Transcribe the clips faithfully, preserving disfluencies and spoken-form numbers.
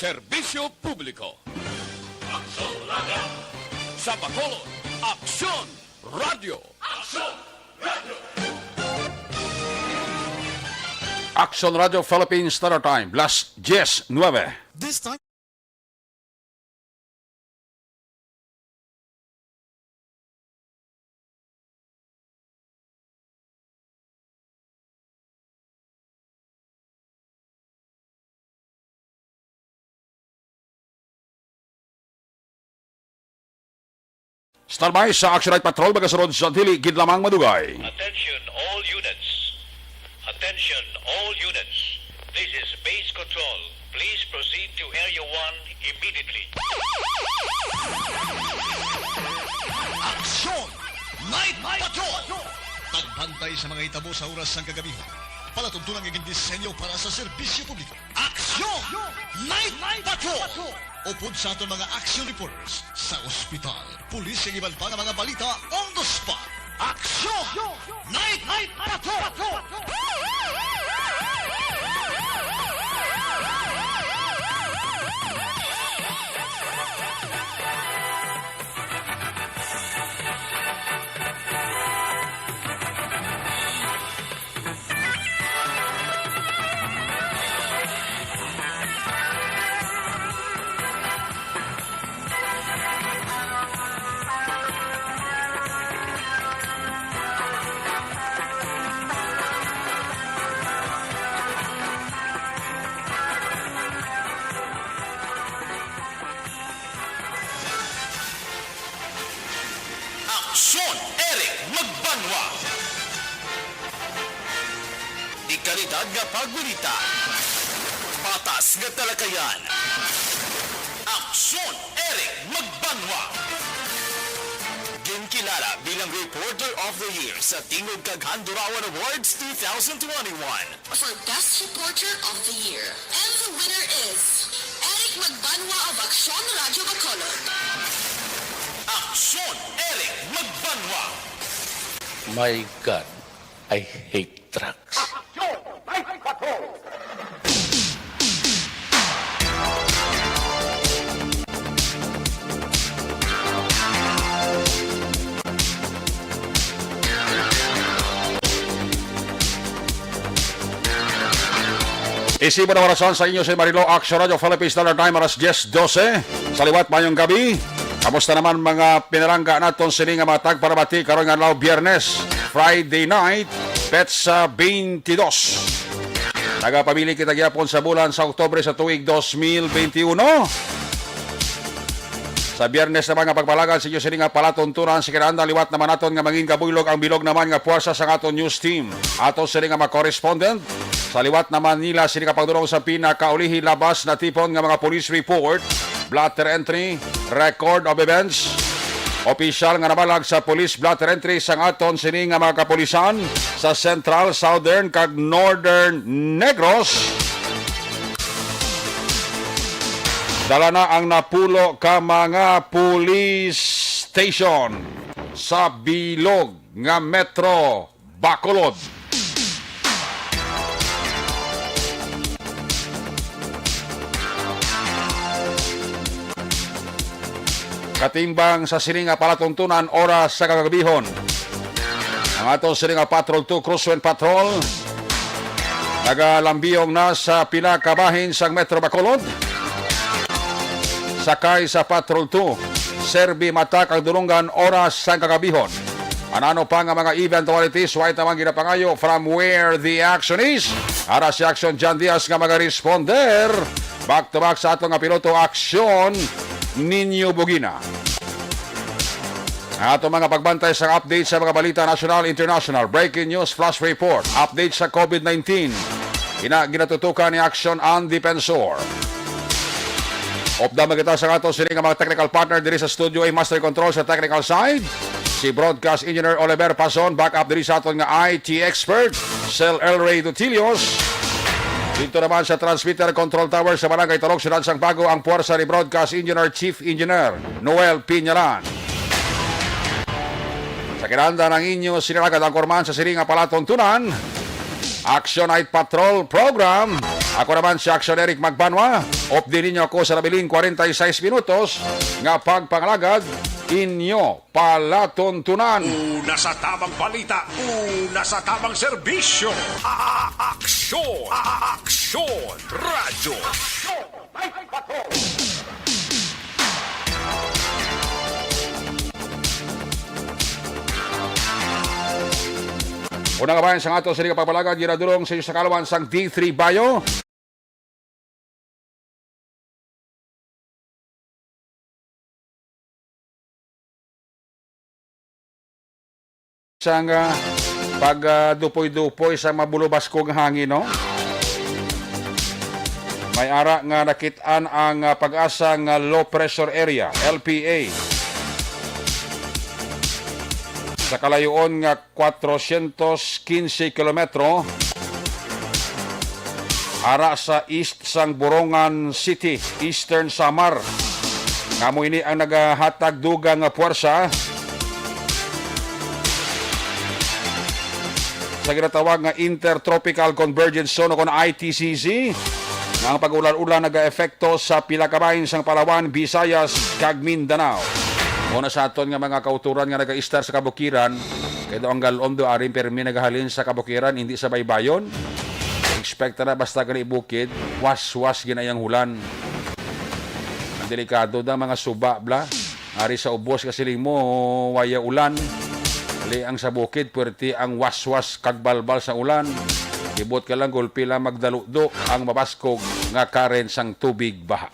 Serbisyo Publiko. Aksyon Radio. Sa Bacolod, Aksyon Radio. Aksyon Radio. Aksyon Radio Philippines Standard Time, las diez nueve. This time. Standby sa Action Night Patrol, magasunod sa dili gid lamang madugay. Attention all units. Attention all units. This is base control. Please proceed to Area one immediately. Action! Night Patrol! Pagbantay sa mga hitabo sa oras sang kagabihan. Palatuntunan nga gindisenyo para sa serbisyo publiko. Action! Night Patrol! Upod sa aton mga action reporters sa ospital, pulis, kag iban pa nga mga balita on the spot. Action! Night Patrol! Aksyon, Eric Magbanwa. Dekalidad nga pagbalita. Patas nga talakayan. Aksyon, Eric Magbanwa. Ginkilala bilang Reporter of the Year sa Tingog kag Handurawan Awards two thousand twenty-one. For Best Reporter of the Year. And the winner is Eric Magbanwa of Aksyon Radio Bacolod. Aksyon, Eric Magbanwa. My God, I hate drugs. Aksyon, Night Patrol. Isibo na orasan sa inyo si Marilo, Action Radio Philippines Standard Time, alas diez doce. Sa liwat, mayong gabi. Kamusta naman mga pinalangga naton sini nga mga tagparamati karon nga adlaw, Biyernes, Friday night, petsa twenty-two. Nagapamili kita gyapon sa bulan sa Oktubre sa tuig dos mil benti uno. Sa Biyernes naman nga pagpalagad sa inyo sini nga palatuntunan, sa kinahanglan liwat naman naton nga mangin kabuylog ang bilog naman nga puwersa sang aton news team. Ato sini nga mga correspondent, sa liwat naman nila sini nga pagdulong sa pinakaulihi labas natipon nga mga police report, blotter entry, record of events, opisyal nga nabalag sa police blotter entry sang aton sini nga mga kapulisan sa Central, Southern, kag Northern Negros. Dala na ang napulo ka mga police station sa bilog nga Metro Bacolod. Katimbang sa sini nga palatuntunan, oras sa kagabihon, ang aton sini nga Patrol two Cruise Wind Patrol nagalambiyong na sa pila ka bahin sang Metro Bacolod. Sakay sa Patrol two, serbi mata kag dulonggan oras sang kagabihon. Ano-ano pa nga mga eventualities, wa ita man ginapangayo from where the action is. Ara si Action John Diaz nga magaresponder. Back to back sa ato nga piloto, Action Ninyo Bugina. Ato mga pagbantay sa update sa mga balita nasyonal, international, breaking news, flash report, update sa COVID nineteen. Ina ginatutukan ni Action ang Defensor. Updam kita sa ato sini nga mga technical partner diri sa studio, ay master control sa technical side, si Broadcast Engineer Oliver Pason, backup diri sa aton nga I T expert, Sir El Rey Dutilios. Dito naman sa transmitter control tower sa Barangay Talok, Siyudad sang Bago, ang puwersa ni Broadcast Engineer, Chief Engineer Noel Piñalan. Sa kinahanglan ang inyo sinalagad ang korman sa sini nga palatuntunan, Action Night Patrol Program. Ako naman si Action Eric Magbanwa. Update ninyo ako sa nabiling kwarenta y seis minutos nga pagpangalagad, inyo palatuntunan. Una sa tamang balita, una sa tamang serbisyo. A-, a-, aksyon, a-, a-, aksyon, radyo. Aksyon! Una nga bahin sang ato sini nga pagpalagad, ginadulong sa inyo sa kalawan sang D three Bio. Sang, ah, pag, ah, dupoy-dupoy sa mabulubaskog nga hangin, no? May ara nga nakit-an ang, ah, PAGASA nga low pressure area, L P A, sa kalayoon nga kwatrocientos quince kilometro ara sa east sang Borongan City, Eastern Samar, nga amo ini ang nagahatag dugang nga puwersa sa ginatawag nga Intertropical Convergence Zone o kon I T C Z, nga ang pag-ulan-ulan nagaepekto sa pila ka bahin sang Palawan, Visayas, kag Mindanao. Una sa aton nga mga kauturan nga nagaistar sa kabukiran, kay daw ang gal-om daw ari pirmi nagahalin sa kabukiran, hindi sa baybayon. Expect na basta gani bukid, was-was ginayang hulan. Ang delikado da mga suba, bla. Ari sa ubos ka siling mo, waya ulan. Li ang sa bukid, puwerte ang waswas kag balbal sa ulan. Ibot ka lang, gulpi lang magdaludo ang mabaskog nga current sang tubig baha.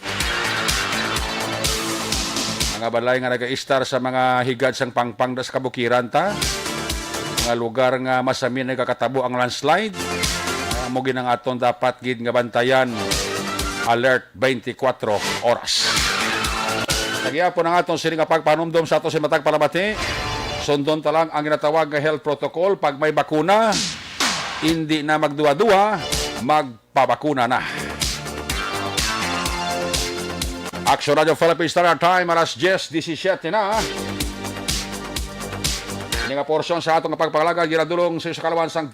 Mga balay nga nagaistar sa mga higad sang pangpang da sa kabukiran ta, mga lugar nga masami nagakatabo ang landslide, amo gid ang aton dapat gid nga bantayan. Alert twenty-four oras. Nagyapon ang aton sini nga pagpanumdom sa ato sa matag palamati. Sundon ta lang ang ginatawag nga health protocol. Pag may bakuna, hindi na magduwa-duwa, magpabakuna na. Action Radio Philippines Standard Time, alas diyes disisiete na. Ini nga porsyon sa atong pagpangalaga, ginadulong sa, sa kalawan sang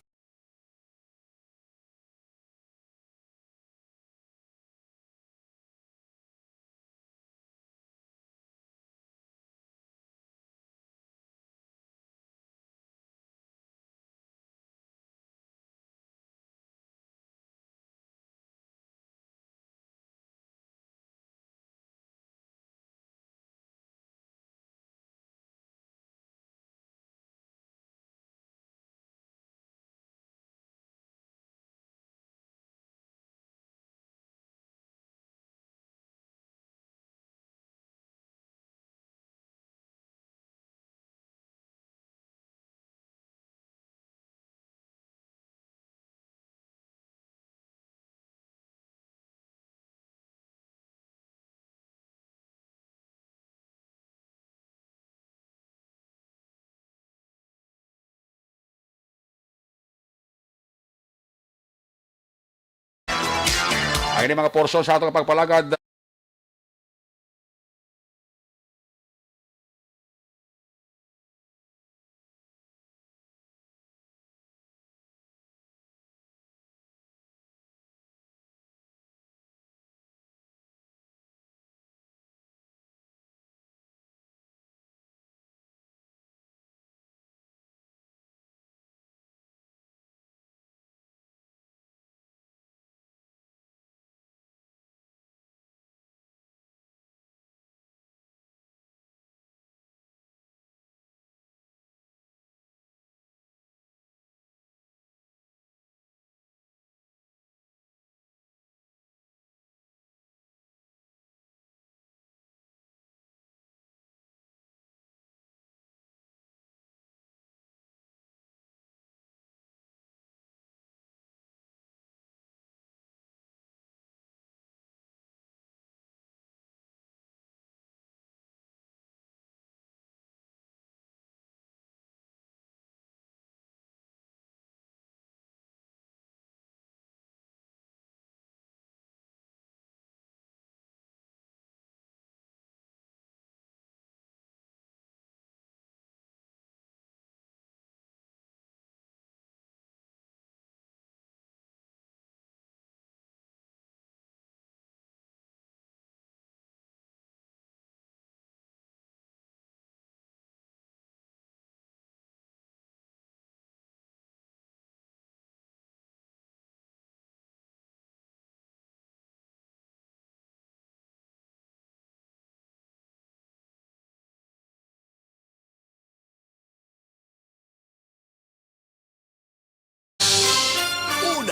Ang ini mga porsyon sa atong pagpalagad.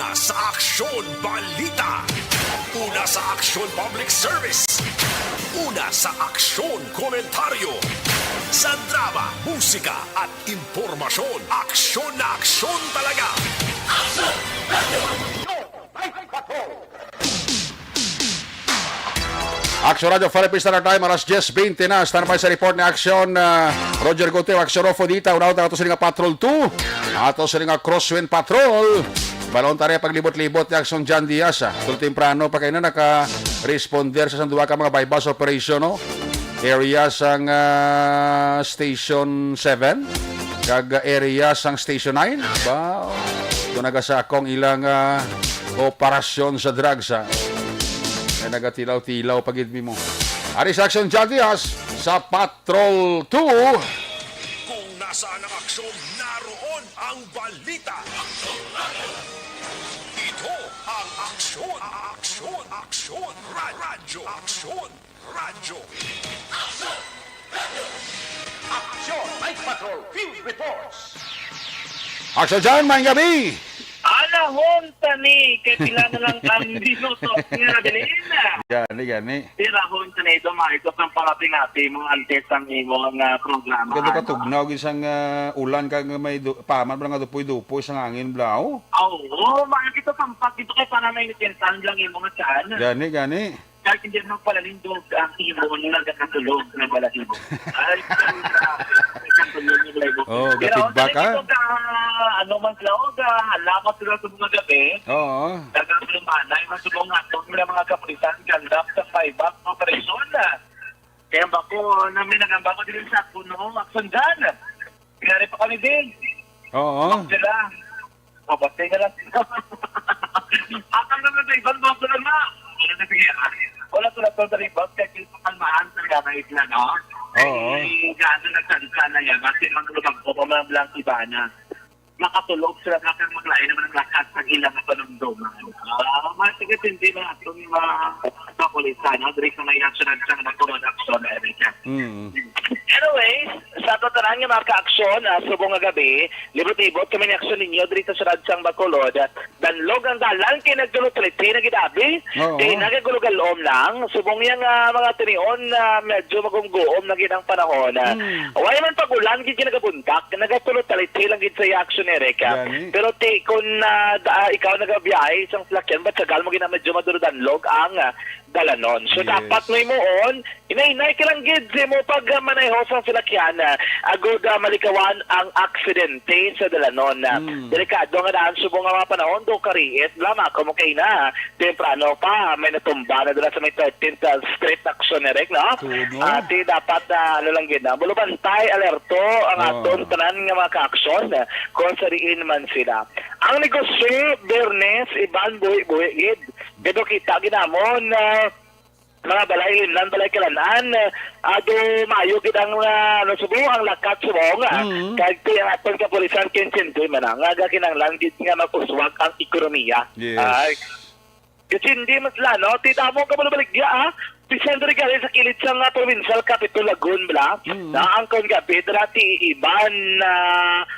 Sa Aksyon Balita. Una sa Aksyon Public Service. Una sa Aksyon Komentaryo. Sa drama, musika at impormasyon, aksyon na aksyon talaga. Aksyon! Radyo! Aksyon! Live Patrol! Aksyon Radyo Philippines Standard Time, alas diyes bente na. Standby sa report ni Aksyon, ah, Roger Guteo, Aksyon Rofo Dita, unaw ato sini nga Patrol two, ato sini nga Crosswind Patrol. Balon tayo paglibot-libot ni Aksyon John Diaz, ah. Tul temprano pa kayo na naka-responder sa sang duwa ka mga buy-bust operation, no? Area sang, ah, Station seven, kag area sang Station nine. Ba, kung nagasakong ilang, ah, operasyon sa drugs, ah. Ay, nagatilaw-tilaw pa gid mi mo. Ari sa Aksyon John Diaz sa Patrol two. Kung nasaan ang aksyon, naroon ang balita. Ito ang Aksyon, Aksyon, Aksyon, Ra- Radyo, Aksyon, Radyo. Aksyon! Night Patrol Field Reports! Aksyon John, maayong gabi! Alahon tani, kay pila na lang ang minuto. Nga, Adelina. Gani, gani. Pirahon tani, Dom, ito ang pangaping-api mo antes ang imo nga programa, Ganda ano? Katugnaw, isang, ah, ulan ka nga may du-, paman, bala nga dupoy-dupoy, isang hangin, bla, oh. Oo, makikita pampak dito kay para may natintan lang imo nga tiyan. Gani, gani. Kahit hindi mo palalindog ang imo nga nagkatulog na balahibo. Ay, ang grabe. Ang tulog na balahibo. Oh, pero gapidbak, dali ah. Dito ka, ano man sila, oh, ka, halamat sila sa mga gabi. Oo. Dagang lumanay, mas subong nga itong mga mga kapulisan, gandap sa five-up operation. Kaya ba ko, na may nagamba ko din sa kuno, Aksyon John. Pinari pa kami din. Oo. Sila. Mabati na lang sila. Atang naman sa ibang mga sila na. Wala na, sige, ah. Wala sila sa rebound, kaya yung kalmahan talaga na isla, no? Oo. Ay, gaano na sansa na yan. Kasi mga lumagpo pa man lang iba na. Makatulog sila na kang maglain naman ang lakas sa ilang panumduman. Ah, mas sige, hindi na itong mga kapulisan, no? Diri sa may aksyon at sa mga aksyon, Erica. Mm. Anyways, sa ato tanan nga mga ka-aksyon, ah, subong nga gabi, libot-libot kami ni aksyon ninyo diri sa siyudad sang Bacolod. Danlog ang dalan kay nagtulo-trete na gid abi. Oo. Kay nagagulo-galom lang. Subong yang, ah, mga tinion, ah, medyo magumguom na gid ang panahon. Hmm. Way man pag-ulan gid kinagabuntak, nagatulo-trete lang gid sa iya aksyon, Erica. Gani. Pero ti, kung, ah, da-, ah, ikaw nagabiyahe isang salakyan, batyagal mo gid na medyo madulo-danlog ang, ah, dalanon. So, yes, dapat mo himuon, hinay-hinay ka lang gid sa imo pagmaneho sang salakyan, ah, agud, ah, malikawan ang aksidente sa dalanon. Ah, mm, delikado nga daan subong nga mga panahon, do kariit, bla, mako mo kay na, temprano pa, may natumba na dala sa may thirteenth Street, aksyon, Eric, no? Tuod, no? Ati, dapat, ah, ano lang gid na, bulubantay, alerto ang, oh, aton tanan nga mga kaaksyon, ah, kung sa diin man sila. Ang negosyo, Bernes, iban, buhi-buhi gid. Pero kita gid namon, ah, mga balay limnan, balay kalan-an, ah, do maayo gid ang, ah, ano, subong, ang lakat subong, ah. Mm. Kag ti ang aton kapulisan, kinsinti man, ah, nga kinahanglan gid nga mag-uswag ang ekonomiya. Yes. Ay. Kasi hindi mas la, no? Ti damo ka baligya, ah. Bisan diri gali sa kilid sa nga provincial capital Lagun, bla. Mm. Na ang kon gabi, dira ti iban na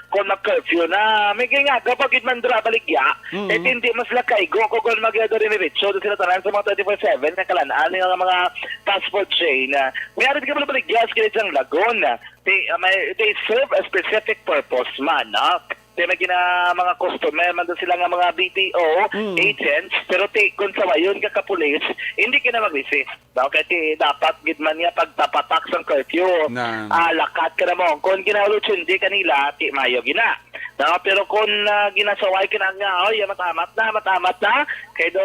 kon mag-curfew na. May kay nga, kapag gid man dira baligya, mm, eh, hindi mas lakay go ko kon mag-, diretso sila tanan sa mga twenty-four seven na kalan-an nga mga fast food chain. Ah, may arit ka pala baligya sa kilid sang Lagun. They, ah, may, they serve a specific purpose man, no? Kaya may gina-, mga customer man doon sila nga mga B P O, mm, agents, pero ti, kung sawayon ka kapulis, hindi ka na mag-resist. No? Kaya ti, dapat gid man niya pagtapatak sang curfew. Na. Ah, lakat ka na mo. Kung ginaulo hindi kanila, ti mayo gina. No? Pero kung, ah, ginasaway ka na nga, "Oy, matamat na, matamat na," kay do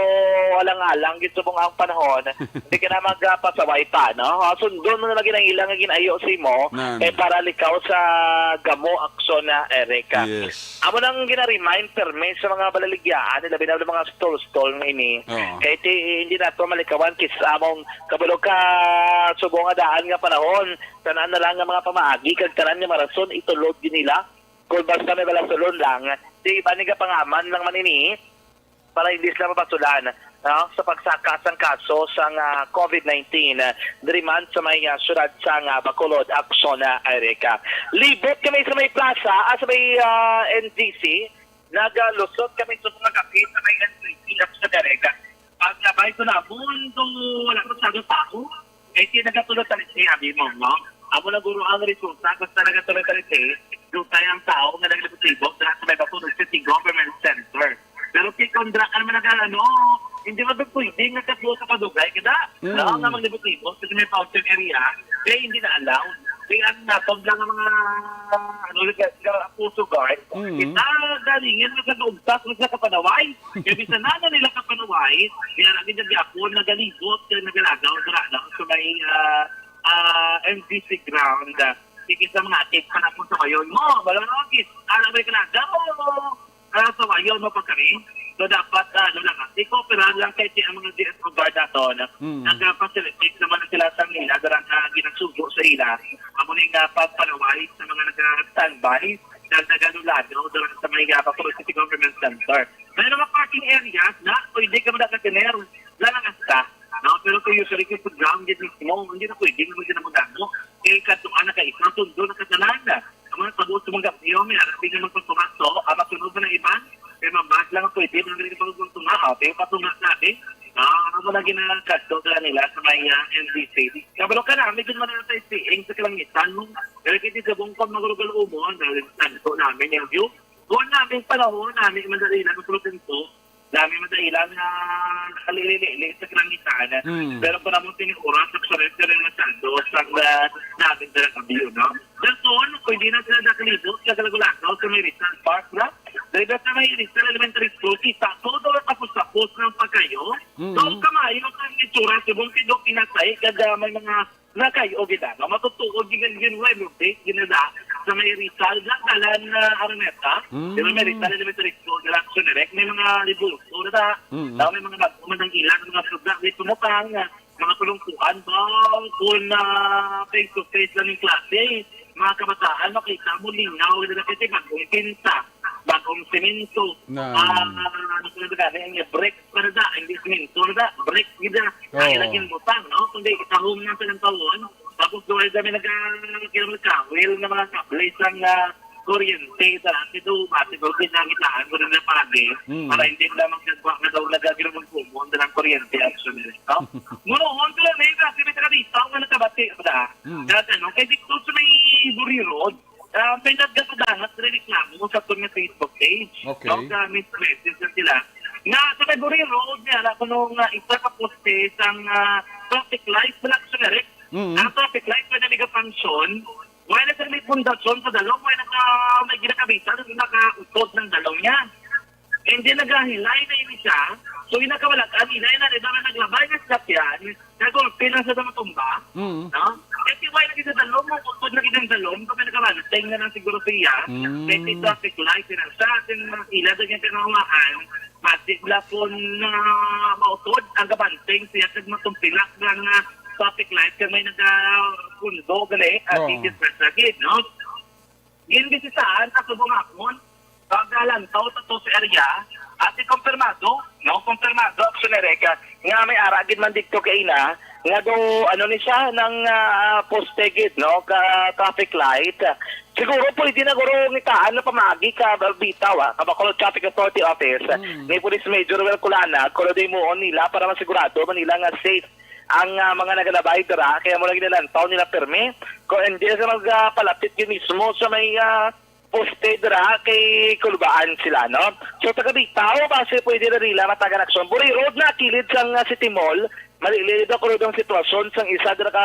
alang-alang gid subong ang panahon, hindi ka na magpasaway pa, no? Ah, sundon mo na lagi ang ilang ginayo si mo, nan, kay para likaw sa gamo aksyon na, Erica. Yes. Amo nang gina-remind permi sa mga balaligyaan, labi na ang mga stall-stall nga ini. Oo. Kay ti, hindi na to malikawan kis among kabalo ka subong nga daan nga panahon, tanan na lang nga mga pamaagi kag tanan nga marason itulod gid nila. Kung basta may balasulon lang, di ba ni kapangaman lang man ini? Para hindi sila mabasulan, no, sa pagsaka sang kaso sang, ah, COVID nineteen, ah, diri man sa may, ah, siyudad sang, ah, Bacolod, aksyon na, Erica. Libot kami sa may plaza, ah, sa may, ah, N D C, Nagalusot kami sa mga kape sa may N P C of sa Darega. Paglabay ko na mundo, wala masyado tao. Eh, di nagatulo-talisi, abi mo, no? Amo na guro ang resulta, basta nagatulo-talisi, dutay ang tao nga naglibot-libot dira sa may Bacolod City Government Center. Pero si Condra, ano man nag-, ano, hindi man pwede nga katlo sa kadugay, kada, Mm. no, nga maglibot-libot sa may fountain area, kaya hindi na allowed. Kaya ang natog lang ang mga, ano, nag-, nag-, puso guard, Mm. kita galingan nga sa kaugtas, mas nakapanaway. Kaya bisan na nila kapanaway, kaya lagi na gyapon nagalibot, kaya nagalagaw, dira lang sa may, ah, ah, M D C ground. Sige sa mga atik pa na po sa mayon mo. Wala na, kis-, alam mo yung kalagaw. Ah, sa wayo mo pa kami. So, dapat, ah, ano lang, ah, i-cooperate lang kay ang mga D S O guard nato, no? Mm. Nag-facilitate naman sila sa nila, darang, ah, ginasugo sa ila. Amo ning, ah, pagpanaway sa mga nag-standby, nag-, nagalulagaw, darang sa may, ah, Bacolod City Government Center. May mga parking areas na pwede ka magkatiner, lang ang asta. No? Pero kung usually kung sa ground, yun mismo, hindi na pwede naman sila magano. Kaya katuan na kaisa, sundo na katanan. Ang mga tabo sa mga kapatid, may arabi na magpatumaso, ang masunod na iban, kay mabas lang ang pwede, mga ganito pag magtunga, o, kay patunga natin, ah, ano na ginakadto ka nila sa may, ah, M D C. Kabalo ka na, may din man na tayo seeing sa kalangitan mo. Pero kiti sa bungkod, magurugal umon, dahil tanto namin yung view. Doon namin panahon, namin madali lang ang protinto, namin madali lang, ah, nakalili-lili sa kalangitan. Mm. Pero kung naman tini oras, sa surrender na masyado, sa, ah, namin dalang abyo, no? Dason, pwede na sila nakalibot sa Galagulago, sa may Rizal Park na. Dahil sa may Rizal Elementary School, kita todo ang tapos-tapos ng pagkayo. Mm. So, kamayo ang itsura, subong pido pinatay, kada may mga nakayo gid, no? Matutuod gid ang January, no? Date gid na sa may Rizal, lang dalan na Araneta. Mm. Di ba, may Rizal Elementary School, dalan sa Direk, may mga revolto na ta. Mm. Daw may mga bag-o man ang ilan, mga suga, may tumutang, mga tulungkuan ba, kung, ah, face to face lang yung klase, mga kabataan, makita mo, lingaw, gid na kasi bagong pinta, bagong semento. Na. Ah, ano pa na ba, yung brick pa na da, hindi semento na da, brick gid na. Ay, Oo. laging butang, no? Kundi itahom na sa ng tawon, tapos doon kami nag-, ah, kinamagkawil na mga kable sang, ah, kuryente, sa akin do, bati do, ginagitaan ko na pagi, Mm. para hindi na magkagwa na daw nagagiro magkumon na ng kuryente, actually, no? Munohon ko lang, eh, kasi may taga dito, ang nakabati, ba? Mm. Kaya ano, kay dito sa may Buri Road, ah, may nagkakadahat na reklamo sa aton nga Facebook page. Okay. No, sa Miss Message na sila. Na sa may Buri Road niya, na kuno nga isa ka poste sang, ah, traffic light, wala sa direct. Mm. Ang traffic light, pwede nagapang-function, wala na sa may pundasyon sa dalom, wala na sa may ginakabita, sa nakautod ng dalom niya. And then nagahilay na ini siya. So, yung nakawala, ang hilay na rin, na naglabay na siya yan, nagulpi na sa mga tumba. Mm. No? Kasi wala na sa dalom, ang utod na kitang dalom, kung may nakawala, tingnan na lang siguro siya. Mm. Kasi traffic light, yun ang sa ating mga ila, ganyan kanawaan, matik lapon na mautod, ang gabanting, siya, kag matumpilak ng, ah, traffic light, kag may nagapundo, gali, at Oo. Itis na sagid, no? Ginbisitahan sa subong hapon, paglantaw sa to sa area, at ikumpirmado, no, kumpirmado, Action Erika, nga may ara gid man didto kay ina, nga do, ano ni siya, nang, ah, poste gid, no, ka traffic light. Siguro pwede na guro ngitaan na pamagi ka bitaw, ah, ka Bacolod Traffic Authority Office, Mm. ni Police Major Wel Culana, kuno di muon nila para masigurado man nila nga safe ang, ah, mga nagalabay dira, kaya mo lagi nalantaw nila pirmi. Kung hindi sa magpalapit yun mismo sa may, ah, poste dira kay Kulbaan sila, no? So, taga Bitaw, base pwede na nila matagan aksyon. Buri Road na, kilid sang, ah, City Mall, malilid ako rin ang sitwasyon sang isa dira ka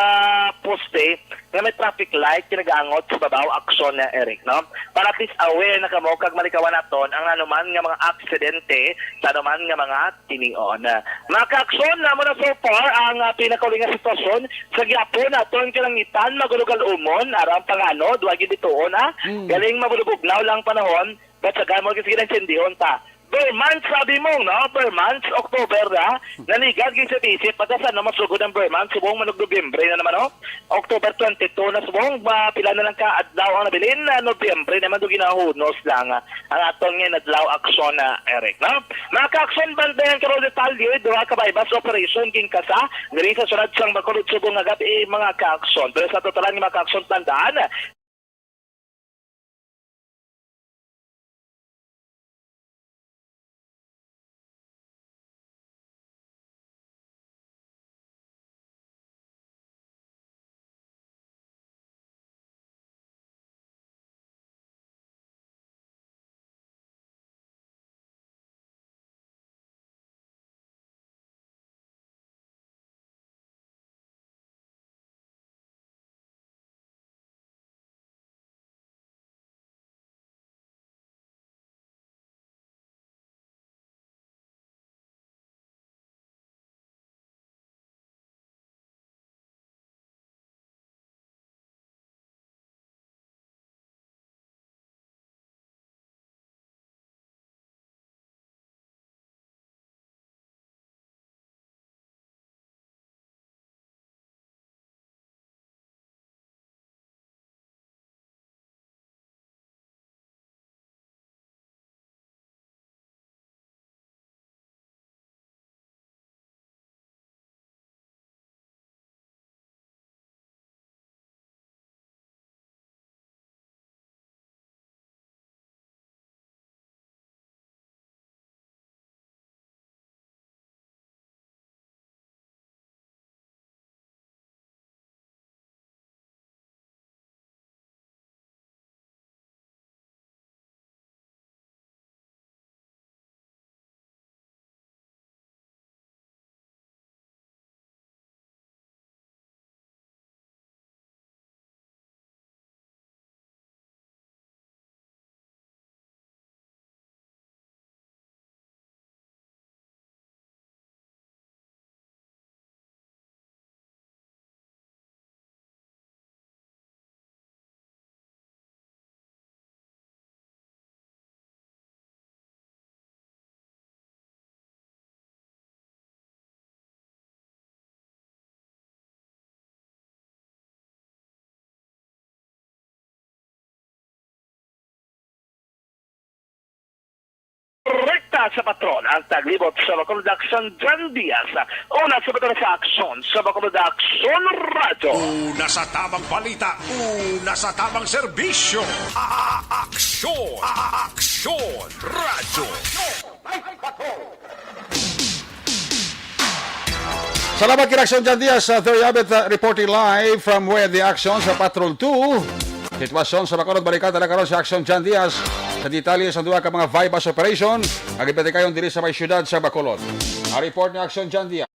poste nga may traffic light nga nagaangot sa babaw aksyon na, Eric, no? Para at least aware na kamo kag malikawan naton ang anuman nga mga aksidente sa anuman nga mga tinion. Mga kaaksyon, namo na so far ang, ah, pinakauli nga sitwasyon sa gihapon naton kalangitan, magurugal umon, arang panganod, wag gid bituon, ah. Mm. Galing mabulubugnaw lang panahon, but sa gamol kasi ginantsindihon ta. Ber months, sabi mo, no? Ber months, October na. Naligan gid sa isip, pagka sa ano, masugod ang ber months, subong manog Nobyembre na naman, no? October twenty-two na subong, ma-, pila na lang ka adlaw ang nabilin, na Nobyembre naman, do ginahunos lang, ah, ang aton nga adlaw aksyon na, Eric, no? Mga kaaksyon, bantayan ka ro detalye, duha ka buy-bust operation, ginkasa, diri sa syudad sang Bacolod, subong nga gab-i, mga kaaksyon. Pero sa totalan nga mga kaaksyon, tandaan, Rekta sa patrol ang taglibot sa Bacolod Aksyon, John Diaz. Una sa patrol sa aksyon sa Bacolod Aksyon Radyo. Una sa tabang balita, una sa tabang serbisyo. A-, a-, aksyon, a-, a-, aksyon, radyo. Salamat kay Aksyon John Diaz, uh, Terry Abet, uh, reporting live from where the action sa Patrol two. Sitwasyon sa Bacolod, balikan na karon si Aksyon John Diaz sa detalye sa duha ka mga buy-bust operation nga ginpatikayon diri sa may siyudad sa Bacolod. Ang report ni Aksyon John Diaz.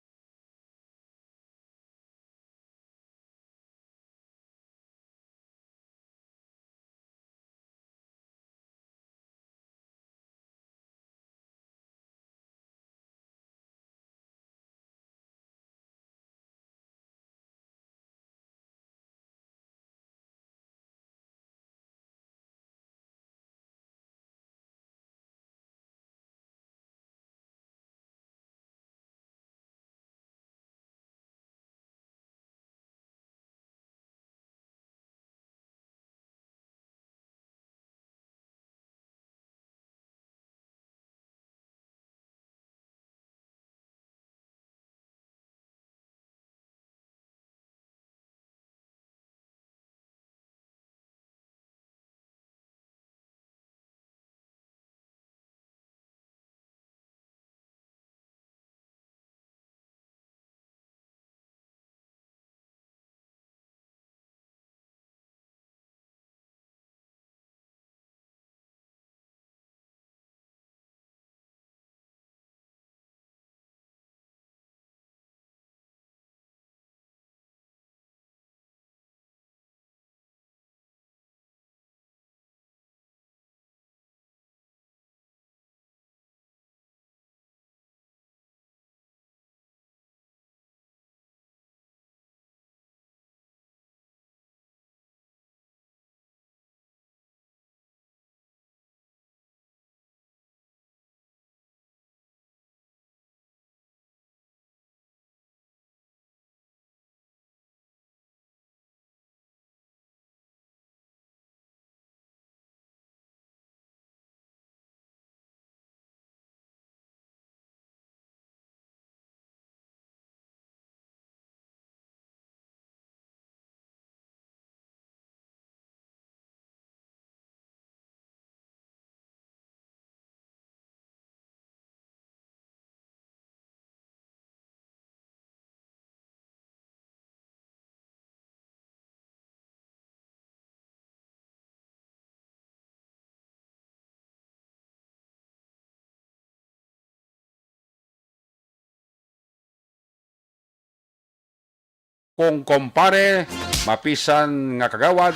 Kong kumpare, mapisan nga kagawad,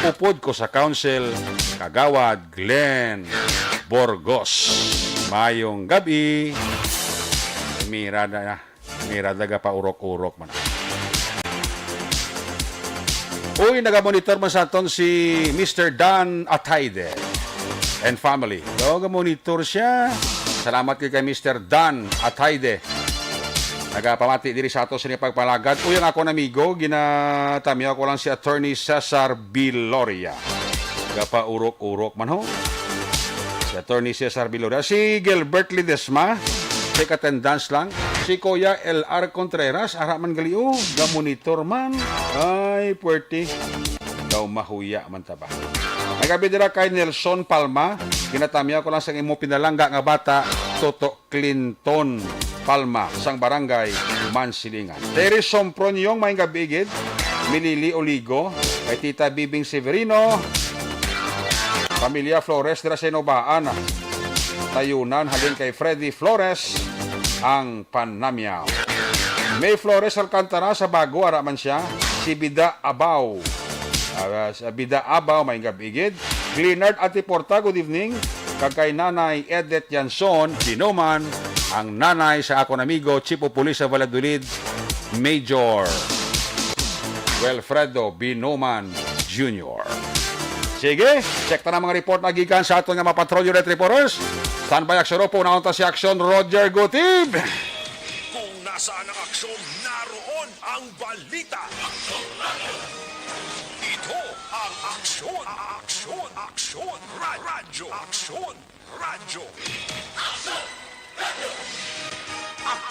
upod ko sa council, Kagawad Glenn Burgos. Mayong gabi. Mirada na. Mirada ga paurok-urok man. Uy, nagamonitor man sa aton si Mister Dan Ataide and family. So, gamonitor siya. Salamat kay, kay Mister Dan Ataide. Nagapamati diri sa ato sa inyong pagpalagad. Uy, ang akon amigo, ginatamyaw ko lang si Attorney Cesar Biloria. Gapaurok-urok man ho. Si Attorney Cesar Biloria. Si Gilbert Ledesma, check attendance lang. Si Kuya L R Contreras, ara man gali, oh, gamonitor man. Ay, puwerte. Daw mahuya man ta ba. Nagabi dira kay Nelson Palma, ginatamyaw ko lang sa imo pinalangga nga bata, Toto Clinton Palma, sang barangay Mansilingan. Terry Somproniong, may gabi gid. Milili Oligo, kay Tita Bibing Severino, Pamilya Flores dira sa Inobaan. Tayunan halin kay Freddy Flores ang panamyaw. May Flores Alcantara sa Bago, ara man siya. Si Bida Abaw. Ah, sa Bida Abaw, may gabi gid. Glenard Atiporta, good evening. Kag kay Nanay Edith Yanson, Binuman, ang nanay sa akon amigo, Chief of Police sa Valladolid, Major Wilfredo Binuman Junior. Sige, check ta na mga report na gikan sa aton nga mga patrol unit reporters. Standby, Aksyon Rupo, naon ta si Aksyon Roger Gutib. Kung nasaan ang aksyon, naroon ang balita. Ito ang Aksyon, Aksyon, Aksyon, Ra-, Radyo, Aksyon, Radyo.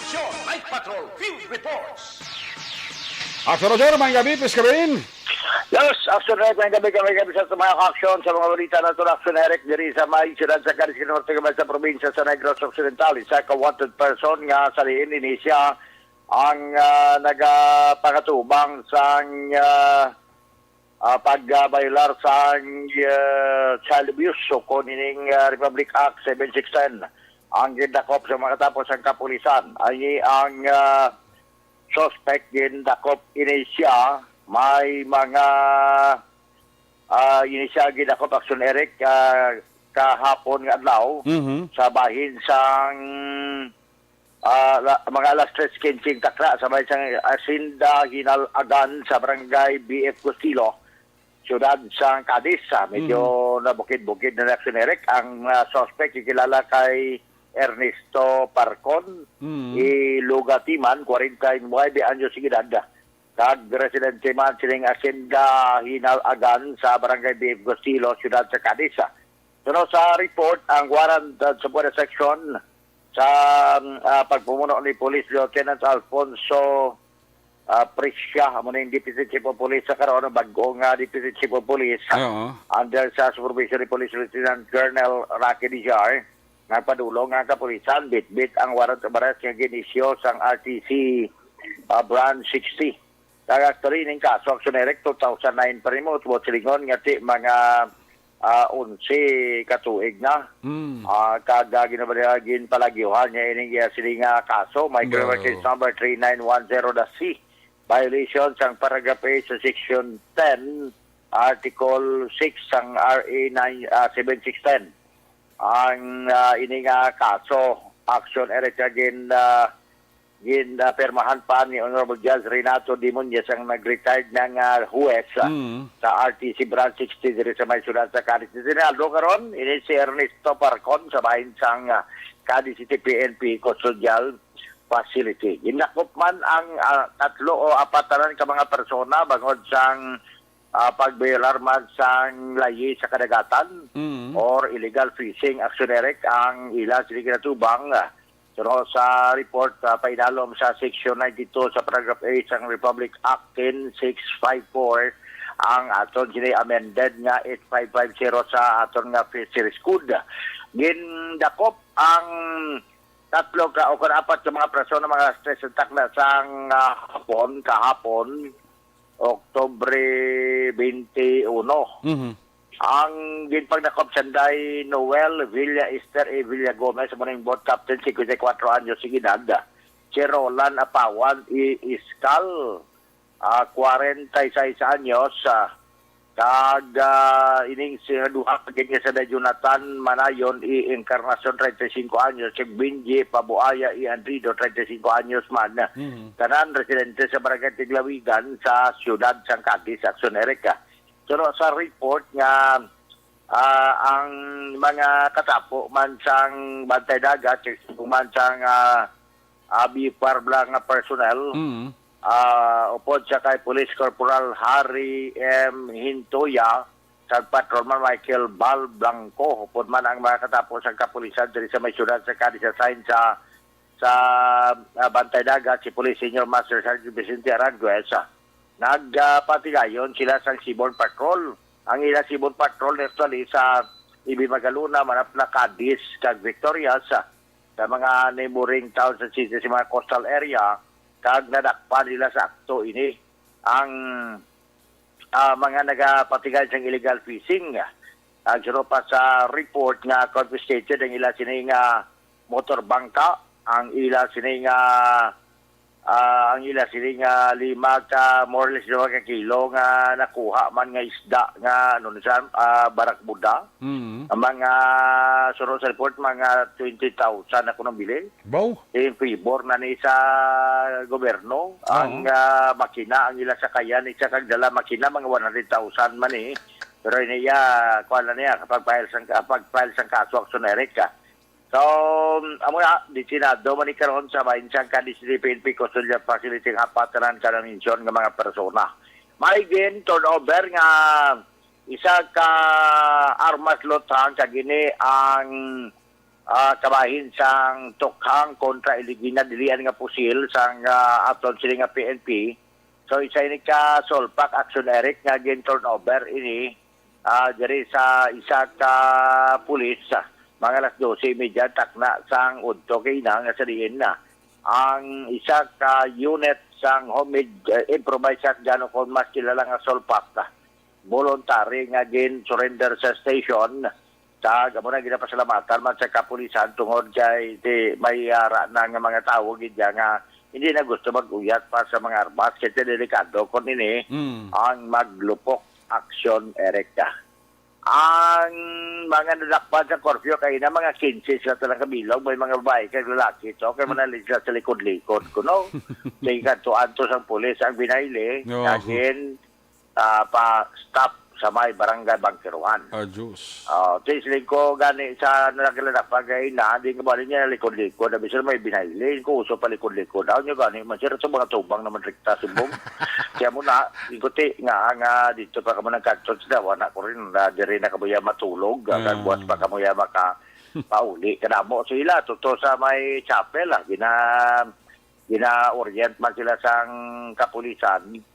Action Night Patrol Field Reports. Action Roger, may gabi, please kabain. Yes, Action Eric, may gabi kami gabi sa mga aksyon sa mga balita na ito. Action Eric, diri sa may siyudad sa Caris Norte, gamay sa probinsya sa Negros Occidental, isa ka wanted person nga sa diin ini siya ang ah, nagapangatubang sang ah, ah, pagbayolar sang ah, child abuse o kon ining ah, Republic Act seven six ten ang gindakop sa mga katapos ang kapulisan. Ani ang ah, suspect gindakop ini siya may mga ah, ini siya gindakop, Action Eric, ah, kahapon nga adlaw Mhm. sa bahin sang ah, la- mga alas tres quince takna sa may sang Hacienda Hinalagan sa barangay B F Costilo, siyudad sang Cadiz. Ah, medyo nabukid-bukid na, Action Eric. Ang ah, suspect gikilala kay Ernesto Parcon, Mm. Ilugatiman, forty-nine anyos edad, kag residente man sining Hacienda Hinalagan sa barangay B F Costilo, siyudad sa Cadiz. Suno sa report, ang warrant uh, sa Buena Section sa ah, pagpumuno ni Police Lieutenant Alfonso ah, Prisca, amo na yung Deputy Chief of Police sa karon, bag-o nga Deputy Chief of Police, Oo. under sa supervision ni Police Lieutenant Colonel Rocky Dijar, nagpadulong nga ang kapulisan bitbit ang warrant of arrest nga ginisyo sang R T C ah, Branch sixty. Kag actually, ning kaso, Action Eric, two thousand nine pa rin mo, utbot silingon nga ti mga ah, onse ka tuig na. Mm. Ah, kag ah, ginabali- ginpalagyuhan niya ining iya sini nga kaso, may No. criminal case number three nine one zero C, violation sang paragraph A sa section ten, article six sang R A nine, ah, seven six ten. Ang ah, ini nga kaso, Action Eric, nga gin ah, gin ah, pirmahan pa ni Honorable Judge Renato Dimonyes, ang nag-retired na nga huwes ah, Mm. sa R T C Branch sixty diri sa may siyudad sa Cadiz. Sinaldo karon ini si Ernesto Parcon sa bahin sang ah, Cadiz City P N P Custodial Facility. Gindakop man ang ah, tatlo o apat tanan ka mga persona bangod sang ah, pagbayolar man sang layi sa kadagatan Mm. or illegal fishing, Action Eric, ang ila sini ginatubang. Pero sa report, ah, painalom sa Section ninety-two sa Paragraph A sang Republic Act ten six five four, ang aton sini amended nga eight five five zero sa aton nga Fisheries Code. Gindakop ang tatlo ka o kon apat ka mga persona, mga stress attack na sang ah, hapon, kahapon, Oktubre twenty-one. Mhm. Ang ginpagdakop sanday Noel Villa Esther A. Villa Gomez, mo ning boat captain, singkwenta y kuwatro anyos ang edad. Si Roland Apawan I. Iskal, ah, kwarenta y seis anyos, ah, kag ah, ining si duha ka gid nga sanday Jonathan Manayon I. Encarnacion, treinta y cinco anyos, kag Benji Pabuaya I. Andrido, treinta y cinco anyos man. Mhm. Tanan residente sa Barangay Tiglawigan sa siyudad sang Cadiz, Action Eric. Pero sa report nga ah, ang mga katapo man sang Bantay Dagat, kag man sang ah, ah, B F R Blanc nga personnel, Mhm. ah, upod sa kay Police Corporal Harry M. Hintoya, sa Patrolman Michael Bal Blanco, upod man ang mga katapo sang kapulisan diri sa may siyudad sa Cadiz, assigned sa sa ah, Bantay Dagat, si Police Senior Master Sergeant Vicente Aranjuez, ah, nagapatigayon sila sang Seaborne Patrol. Ang ila Seaborne Patrol actually sa Ibin, Magalona, Manapla, Cadiz, kag Victorias, ah, sa mga neighboring towns and cities sa mga coastal area, kag nadakpan nila sa akto ini ang ah, mga nagapatigay sang illegal fishing. Ang suno pa sa report nga confiscated ang ila sini nga motor bangka, ang ila sini nga ah, ang ila sini nga lima ka, more or less, lima ka kilo nga nakuha man nga isda nga ano ni sa ah, barakbuda. Mhm. Ang mga suno sa report, mga twenty thousand ako nang bilin. Baw. In favor na ni sa gobyerno ang ah, makina, ang ila sakayan, isa kag dala makina, mga one hundred thousand man eh. Pero ini iya, kuha na niya kapag file sang kapag file sang kaso, Action Eric. So, amo na, detenido man ni karon sa bahin sang Cadiz City P N P Custodial Facility ang apat tanan ka na-mention nga mga persona. May gin turnover nga isa ka armas loot, ha, kag ini ang ah, kabahin sang tukhang kontra iligina dilian nga pusil sang, ah, aton sini nga P N P. So, isa ini ka sulpak action, Eric, nga gin-turnover ini, ah, diri sa isa ka pulis, ah, mga alas dose y media takna sang udto kay ina nga sa diin na ang isa ka unit sang homemade, eh, improvised shotgun o kon mas kilala nga sulpak, ah, voluntary nga gin-surrender sa station. Kag amo na ginapasalamatan man sa kapulisan tungod kay di may ara na nga mga tawo gid dya nga hindi na gusto mag-uyat pa sa mga armas kay delikado kon ini Mm. ang maglupok aksyon, Eric. Ang mga nadakpan sa curfew kay na mga kinse sila talang kabilog, may mga babae kag lalaki to kay manalig sila sa likod-likod kuno. Kay kadto-adto sang pulis ang binayli, Oo. kagin ah, pa-stop sa may barangay Bangkiruhan. Ah, Diyos. Ah, ti siling ko gani sa nagkalanak pa gay na, di nga bali niya likod-likod, abi sila may binayli, ko uso pa likod-likod. Aw nyo gani man sir, sa mga tubang naman rikta subong. Kaya mo na, ikuti nga, nga dito pa kamo nagkadto sa dawa na ko rin, na diri na kamo ya matulog, Ah. kag buwas pa kamo ya maka pauli. Kadamo sila, tuto sa may chapel, ah, gina, gina-orient man sila sang kapulisan.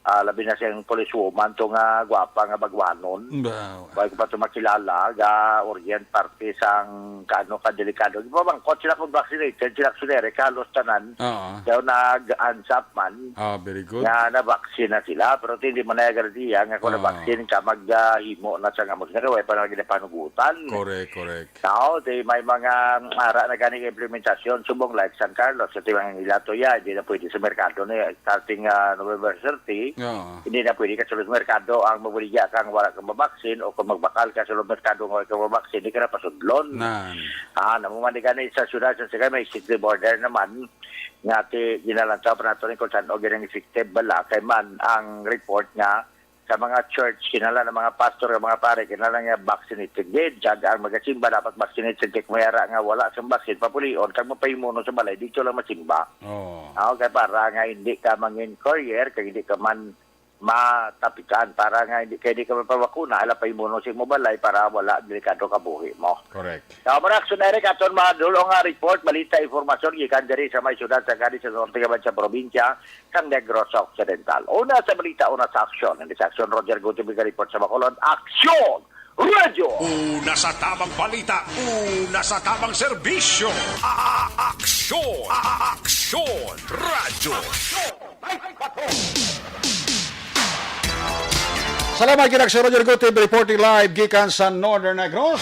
Ah, labi na siyang policewoman to nga gwapa nga bagwanon. Wow. Wa ko pa to makilala, ga orient parte sang kaano ka delikado. Di ba bangkot sila kung vaccinated, sila kung generic, halos tanan. Oo. Daw nag-ansap man Ah, very good. nga na-vaccine na sila, pero hindi man na garantiya nga kung Ah. na-vaccine ka, maghimo na sa ngamos na kay wala pa na ginapanugutan. Correct, correct. Now, di may mga ara na gani implementasyon, subong like San Carlos, sa Timang Ilato, ya, hindi na pwede sa merkado na yan. Starting, ah, November thirty, Oo. hindi na pwede ka sa merkado ang mabuligya kang wala kang mabaksin o kung magbakal ka sa merkado nga wala kang mabaksin, di ka na pasudlon. Nan. Ah, namuman di gani sa syudad sa Sagay, may executive order naman nga ti ginalantaw pa nato rin kung saan o ginang effective bala kay man ang report nga sa mga church, kinahanglan ang mga pastor, ang mga pare, kinahanglan nga vaccinated gid. Kag ang magasimba dapat vaccinated, kay kung may ara nga wala sang vaccine, papulion, kag mapahimuno sa balay, dito lang masimba. Oo. Aw, kay para nga hindi ka mangin courier, kag hindi ka man matapikan, para nga hindi, kay hindi ka mapabakuna, hala pahimuno sa imo balay para wala delikado ka buhi mo. Correct. Sa mga action, Eric, aton madulong nga report, balita, informasyon, gikan diri sa may syudad sa Cadiz, sa norte, kaban sa probinsya, sang Negros Occidental. Una sa balita, una sa aksyon. Hindi sa aksyon, Roger Gutib, report sa Bacolod. Aksyon! Radyo! Una sa tamang balita, una sa tamang serbisyo. A-, a-, aksyon! A-, a-, aksyon! Radyo! Salamat kay Aksyon Roger Gutib, reporting live gikan sa Northern Negros.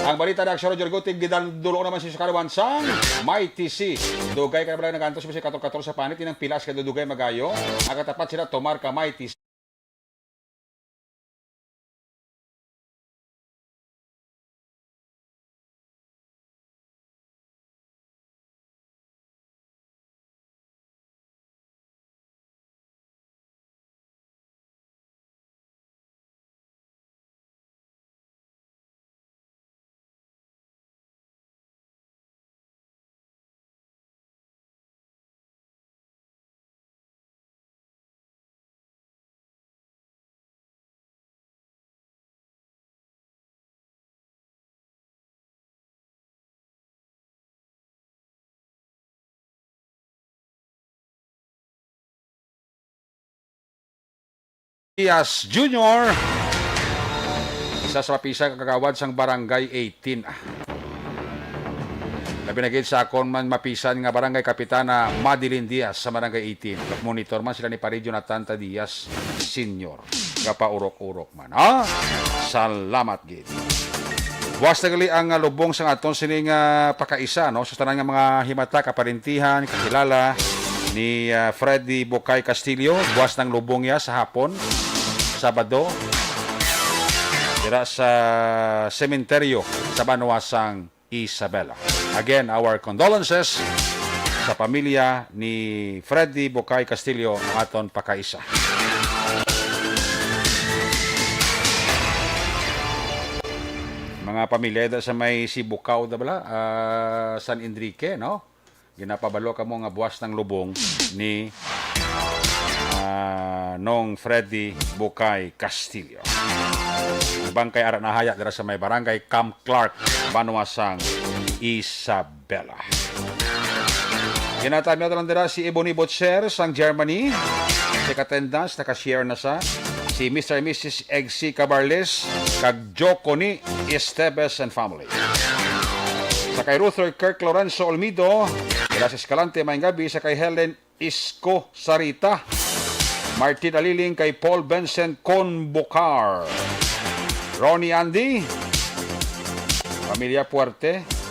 Ang balita ni Aksyon Roger Gutib, gidaldulo naman sa Kalawan sang Mighty C. Dugay ka na pala nagantos, bisag kator-kator sa panit, inang pilas ka dudugay magayo. Nakatapat sila, Tomar ka Mighty C. Diaz Junior, isa sa mapisan ka kagawad sang Barangay eighteen. Ah. Labi na gid sa akon man mapisan nga Barangay Kapitana Madeline Diaz sa Barangay eighteen. Monitor man sila ni Pare Jonathan T. Diaz Senior. Gapaurok-urok man, ha? Salamat gid. Buwas na gali ang, ah, lubong sang aton sining, ah, pakaisa, no? Sa tanan nga mga himata, kaparintihan, kakilala ni, ah, Freddy Bukay Castillo, buwas ng lubong niya sa hapon, Sabado, dira sa sementeryo sa banwa sang Isabela. Again, our condolences sa pamilya ni Freddy Bukay Castillo, ang aton pakaisa. Mga pamilya, ito sa may Sibukaw, da bala, ah, San Enrique, no? Ginapabalo kamo nga buwas ng lubong ni, ah, Nong Freddy Bukay Castillo. Ang bangkay ara nahaya dira sa may barangay Camp Clark, banwa sang Isabela. Ginatamyaw lang dira si Ebony Butcher sang Germany. Si Katendas, naka-share na sa si Mister and Missus Eggsy Cabarles kag Joconi Esteves and family. Sa kay Ruther Kirk Lorenzo Olmido, dira sa Escalante, maayong gabi. Sa kay Helen Isko Sarita, Martin Aliling, kay Paul Vincent Conbocar, Ronnie Andy, Pamilya Puerte.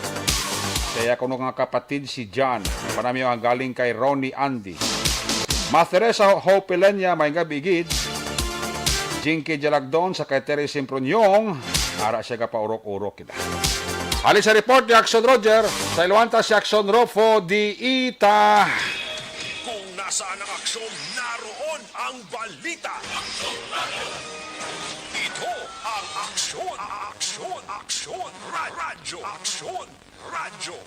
Kaya kuno nga kapatid si John. Panamyo ang galing kay Ronnie Andy. Ma Teresa Hope Ilenia, maayong gabi gid. Jinky Jalagdon sa kay Terry Simpronyong. Ara siya gapaurok-urok kita. Halin sa report ni Action Roger, sa Iluanta si Action Rofo Diita. Kung nasaan ang aksyon, naroon ang balita. Ito ang Aksyon, Aksyon, Aksyon, Ra-, Radyo, Aksyon, Radyo.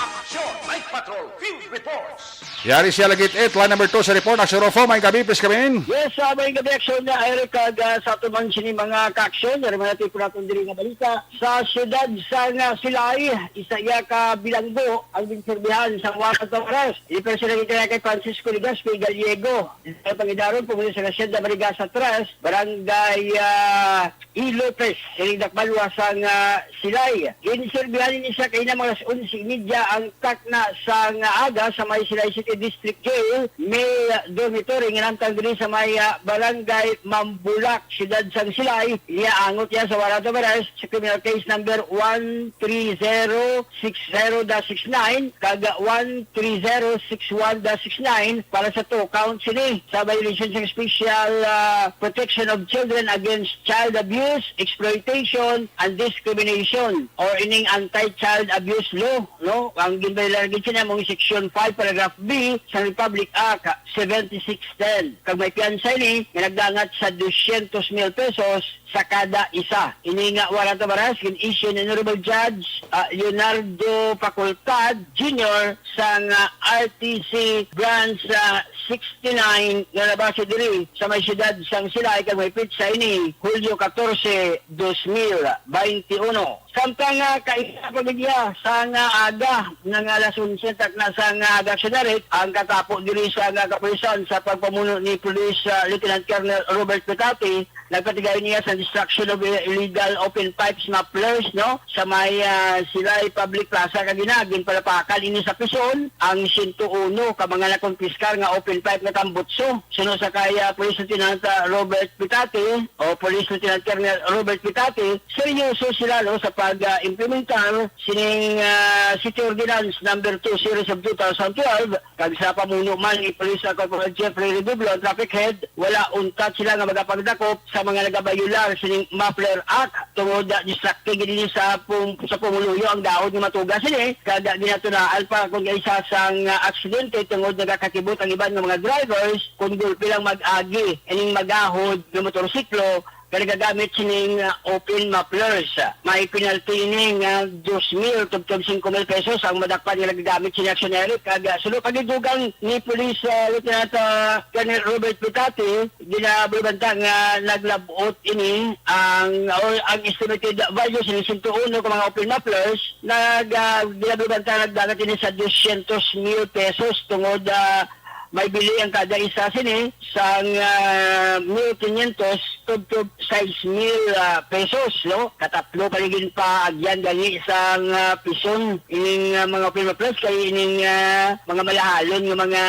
Aksyon, Night Patrol, Field Reports. Yari siya lagi it line number two sa report. Action Rofo, maayong gabi, please come in. Yes, ah, maayong gabi, Aksyon, ah, Eric, kag, ah, sa aton man sini mga ka-aksyon, yari man natin po natin diri nga balita. Sa siyudad sang, ah, Silay, isa iya ka bilanggo ang ginserbihan sang warrant of arrest. Ini personal kita kay Francisco Legazpi Gallego. Sa pangidaron, pumuli sa Hacienda Marigasa tres, Barangay, ah, E. Lopez, sining dakbalwa sang, ah, Silay. Ginserbihan ini siya kaina mga alas onse y media ang takna sang aga sa may Silay City District Jail, male dormitory nga namtang diri sa may, ah, Barangay Mambulak, siyudad sang Silay. Iya angot iya sa warrant of arrest sa criminal case number one three zero six zero dash six nine kag one three zero six one dash six nine para sa two counts sini sa violation sa Special, ah, Protection of Children Against Child Abuse, Exploitation, and Discrimination, or ining Anti-Child Abuse Law, no? Ang ginbayolar gid sini among Section five, Paragraph B sa Republic Act seventy-six ten. Kag may piyansa ini nga nagdangat sa dosyentos mil pesos sa kada isa. Ini nga warrant of arrest gin-issue ni Honorable Judge, ah, Leonardo Facultad Junior sang, ah, R T C Branch, ah, sixty-nine nga nabase diri sa may siyudad sang Silay, kag may petsa ini, Hulyo katorse, dos mil baynte uno. Samtang, ah, kaina pa gid iya sang aga nga alas onse takna sang aga, Action Eric, ang katapo diri sa nga kapulisan sa pagpamuno ni Police, ah, Lieutenant Colonel Robert Petati, nagpatigayon niya sa destruction of illegal open pipes mufflers, no, sa may, ah, Silay Public Plaza. Kag ina, ginpalapakan ini sa prison ang siyento uno ka mga nakonpiskar nga open pipe nga tambutso. Suno sa kay, ah, Police Lieutenant, ah, Robert Pitati o Police Lieutenant Colonel Robert Pitati, seryoso sila, no, sa pag, ah, implementar sining, ah, City Ordinance Number Two Series of two thousand twelve. Kag sa pamuno man ni Police Corporal Jeffrey Redoblo, ang traffic head, wala untat sila nga magapagdakop sa mga nagabayular sining Muffler Act, tungod, ah, destructive gid ini sa pum-, sa pumuluyo ang dahon nga matuga sini, kag, ah, ginatunaan pa kon kaisa sang, ah, aksidente tungod nagakakibot ang iban nga mga drivers kon gulpi lang mag-agi ining magahod nga motorsiklo nga nagagamit sining, ah, open mufflers. May penalty ini nga dos mil tubtob singko mil pesos ang madakpan nga nagagamit sini, Action Eric. Kag, ah, suno pa gid dugang ni Police, ah, Lieutenant, ah, Colonel Robert Pitati, ginabalibanta nga naglab-ot ini ang, or ang estimated value sining siyento uno ka mga open mufflers, nag, ah, ginabalibanta nagdangat ini sa dosyentos mil pesos tungod, ah, may bili ang kada isa sini sang, ah, mil kinyentos tubtob sais mil, ah, pesos, no? Katatlo pa gid paagyan gani sang, ah, pison ining, ah, mga open mufflers kay ining, ah, mga malahalon nga mga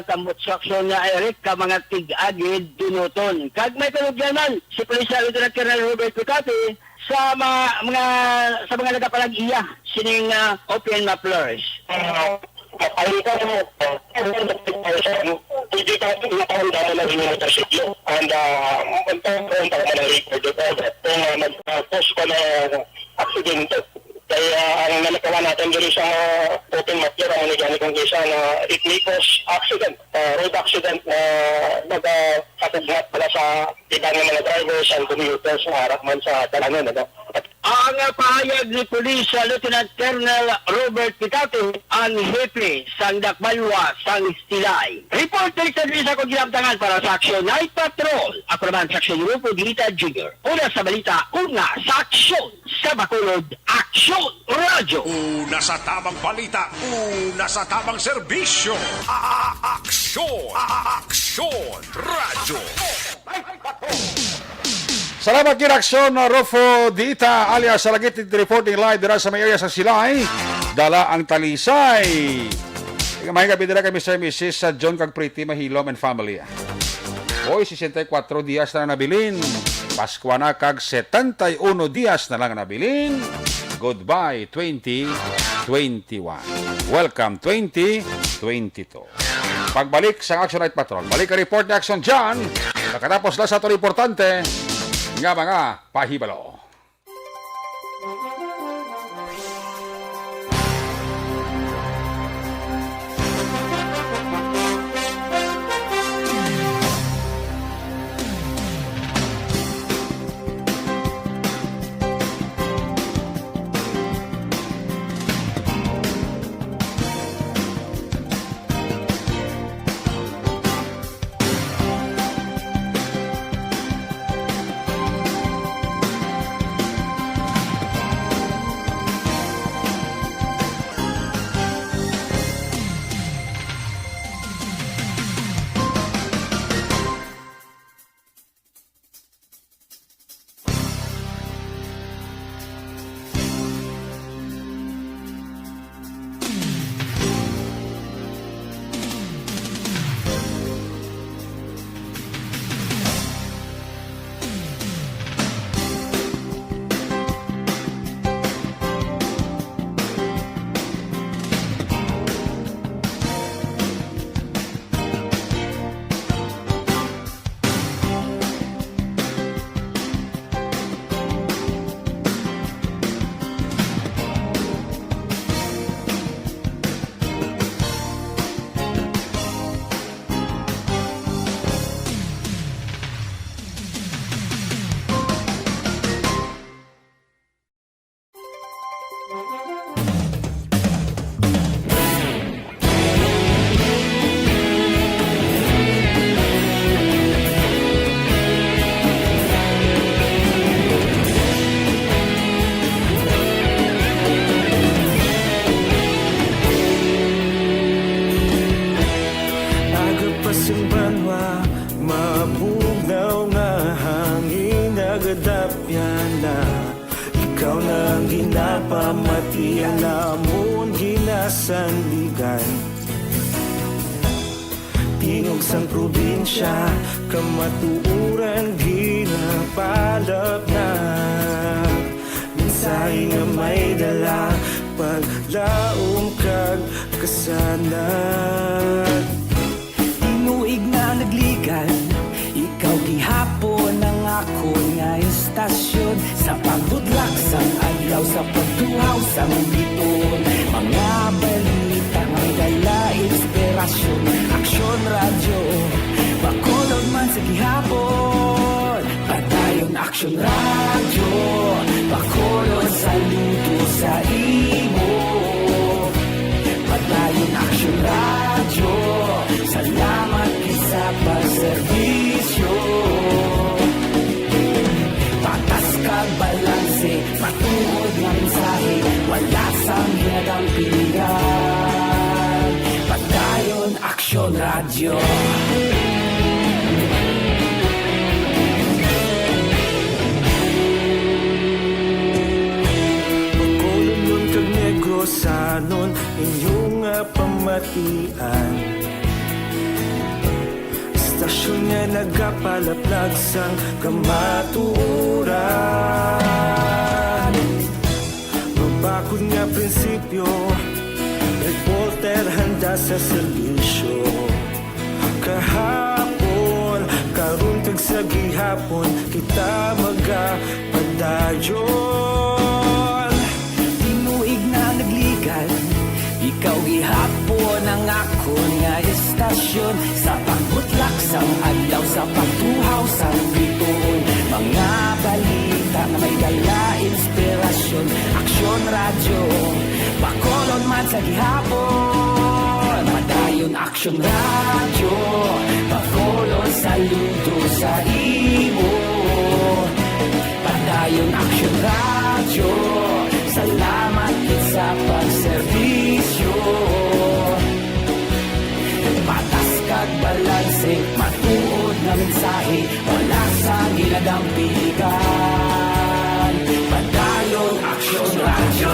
tambutso, Action Eric, ka mga tig-a gid dunuton. Kag may panugyan man si Police Lieutenant Colonel Robert Pitati sa mga, mga, sa mga nagapalag-iya sining, ah, open mufflers. Ah, Mapahintay mo, ah, pwede ka, yung tao damo na rin yung motorsiklo. And, ah, ang tao, ang tao na record of order. Kung, ah, mag-, ah, post pa na aksidente. Kaya ang nalakawan natin diri sa open muffler, ang nagani kong isa na it may cause accident, ah, road accident na nagkakagmat pala sa iba nga mga drivers and commuters nga harap man sa dalanan, ano? Ang pahayag ni Police Lieutenant Colonel Robert Pitate, ang hepe sang dakbalwa sang Silay. Report direkta diri sa akong ginabtangan para sa Aksyon Night Patrol. Ako naman sa Aksyon Rufo Dita Junior. Una sa balita, una sa aksyon sa Bacolod, Aksyon Radyo. Una sa tamang balita, una sa tamang serbisyo. A-, a-, aksyon, a-, a-, aksyon, radyo. Salamat gid, Aksyon, uh, Rufo Dita alias Salagit, reporting live dira sa may area sa Silay. Dala ang Talisay. Maayong gabi dira kay Mister and Missus sa John kag Pretty Mahilom and family. Oy, sesenta y cuatro dias na lang nabilin. Paskwa na kag setenta y uno dias na lang nabilin. Goodbye, twenty twenty-one. Welcome, twenty twenty-two. Pagbalik sa Action Night Patrol, balik ang report ni Action John. Nakatapos na sa aton importante nga mga pahibalo. Aga pa sing banwa, mabugnaw nga hangin nagadapyan na. Ikaw na ang ginapamati, ang amon ginasandigan. Tingog sang probinsya, kamatuoran ginapalapnag. Mensahe nga may dala, paglaom kag kasanag. Tinuig na nagligad, ikaw gihapon ang akon nga istasyon. Sa pagbudlak sang adlaw, sa pagtuhaw sang bituon, mga balita nga may dala inspirasyon. Aksyon Radyo, Bacolod man sa gihapon. Padayon Aksyon Radyo, Bacolod, saludo sa imo. Padayon Aksyon Radyo, salamat gid sa pagserbisyo. Patas kag balanse, matuod nga mensahe, wala sang ginadampigan. Padayon Aksyon Radyo. Bacolodnon kag Negrosanon, inyo nga pamatian. Istasyon nga nagapalaplag sang kamatuoran. Mabakod nga prinsipyo, reporter handa sa serbisyo. Kahapon, karon kag sa gihapon, kita magapadayon. Tinuig na nagligad, ikaw gihapon ang akon nga istasyon. Sa pagbutlak sang adlaw, sa pagtuhaw sang bituon, mga balita nga may dala inspirasyon. Aksyon Radyo, Bacolod man sa gihapon. Padayon Action Radyo, Bacolod, saludo sa imo. Padayon Action Radyo, salamat gid sa pagserbisyo. Patas kag balanse, matuod nga mensahe, wala sang ginadampigan. Padayon Action Radyo.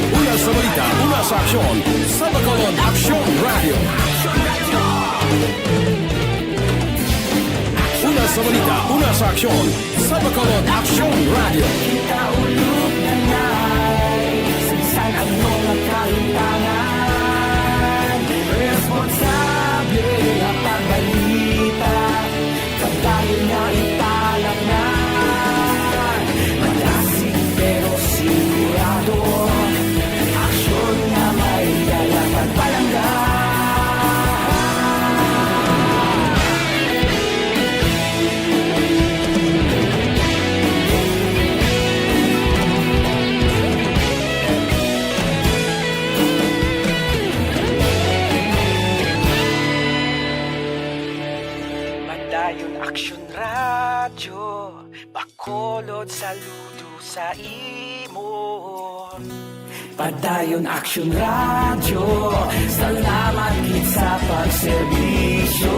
Una sa balita, una sa aksyon, sa Bacolod Action Radio. Una sa balita, una sa aksyon, sa Bacolod Action Radio. Kita ulog na nay, sa bisan ano nga kahimtangan, responsable nga pagbalita. Padayon nga ipalatnan, madasig pero sigurado, aksyon nga may dala pagpalangga. Padayon Aksyon Radyo, Bacolod, saludo sa imo. Padayon Aksyon Radyo, salamat gid sa pagserbisyo.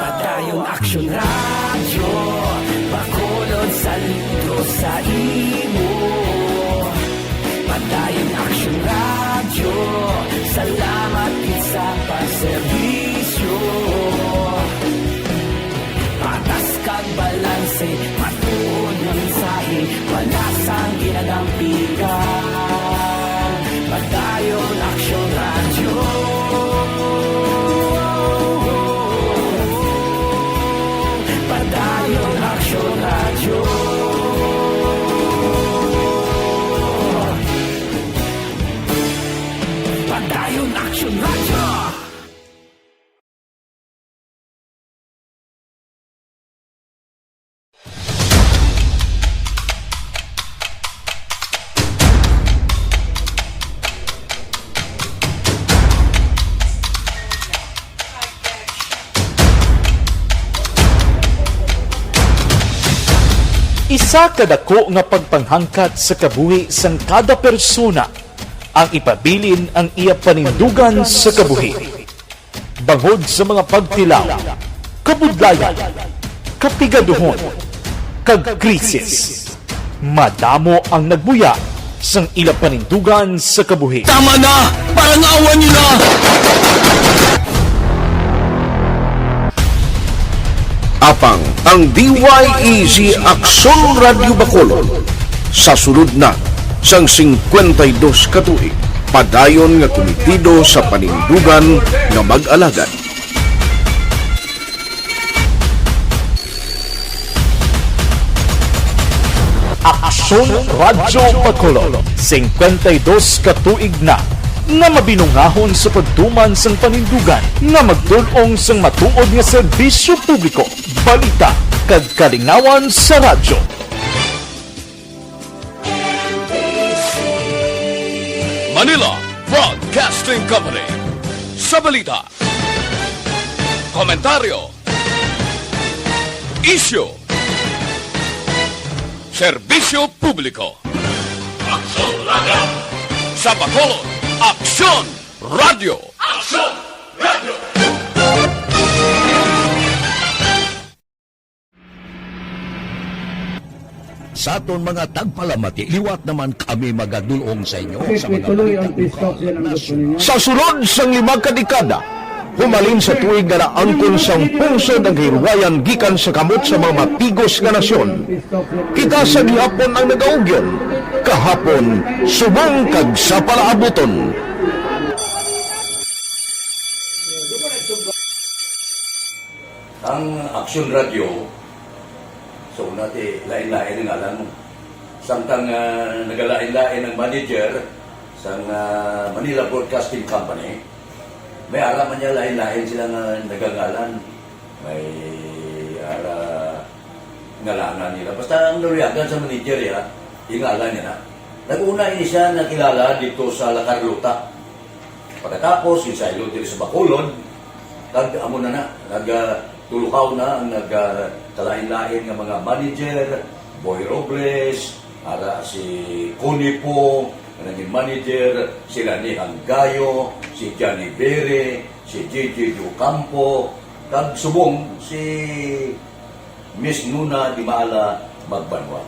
Padayon Aksyon Radyo, Bacolod, saludo sa imo. Padayon Aksyon Radyo, salamat gid sa pagserbisyo. Patas kag balanse, matuod nga mensahe, wala sang ginadampigan. Padayon Aksyon Radyo. Padayon Aksyon Radyo. Padayon Aksyon Radyo. Isa ka dako nga pagpanghangkat sa kabuhi sang kada persona ang ipabilin ang iya panindugan sa kabuhi. Bangod sa mga pagtilaw, kabudlayan, kapigaduhon, kag krisis, madamo ang nagbuya sang ila panindugan sa kabuhi. Tama na! Parangawan niyo na! Apang ang D Y E Z Aksyon Radyo Bacolod sa sulod na sang singkwenta y dos ka tuig, padayon nga kumitido sa panindugan nga mag-alagad. Aksyon Radyo Bacolod, singkwenta y dos ka tuig na nga mabinungahon sa pagtuman sang panindugan nga magdul-ong sang matuod nga serbisyo publiko, balita, kag kalingawan sa radyo. Manila Broadcasting Company. Sa balita, komentaryo, isyu, serbisyo publiko. Aksyon Radyo. Sa Bacolod, Aksyon Radyo. Aksyon Radyo. Sa aton mga tagpalamati, liwat naman kami magadul-ong sa inyo sa mga balita ukol sa nasyon. Sa sulod sang lima ka dekada, humalin sa tuig nga naangkon sang pungsod ang kahilwayan gikan sa kamot sa mga matigos nga nasyon. Kita sa gihapon ang nagaugyon, kahapon, subong kag sa palaabuton. Ang Aksyon Radyo, so, una ti, lain-lain ang ngalan mo. Samtang, ah, nagalain-lain ang manager sang, ah, Manila Broadcasting Company, may ara man niya lain-lain sila nga nagangalan. May ara ngalanan nila. Basta ang naluyagan sa manager, ya, yung ngalan niya na. Nag-una ini siya nakilala dito sa La Carlota. Pagkatapos, ginsaylo diri sa Bacolod, kag amo na na, nag, ah, tuluhaw na ang nag, ah, kalain-lain nga mga manager, Boy Robles, ara si Connie Po, nga naging manager, sila ni Hanggayo, si Johnny Bere, si J J Ocampo, kag subong si Miss Nuna Di Maala Magbanwa.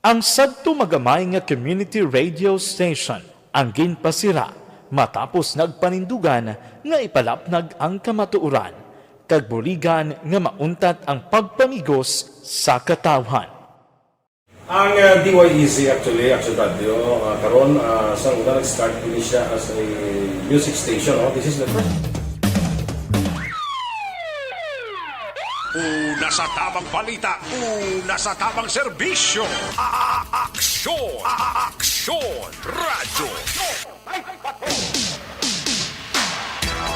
Ang sadto magamay nga community radio station ang ginpasira matapos nagpanindugan nga ipalapnag ang kamatuoran kag buligan nga mauntat ang pagpamigos sa katawhan. Ang, uh, D Y E Z actually, Action Radio, uh, karon, uh, sa una nag-start ini siya as a music station, no? This is the first. Una sa tamang balita, una sa tamang serbisyo. A-, a-, aksyon, a-, a-, aksyon, radyo.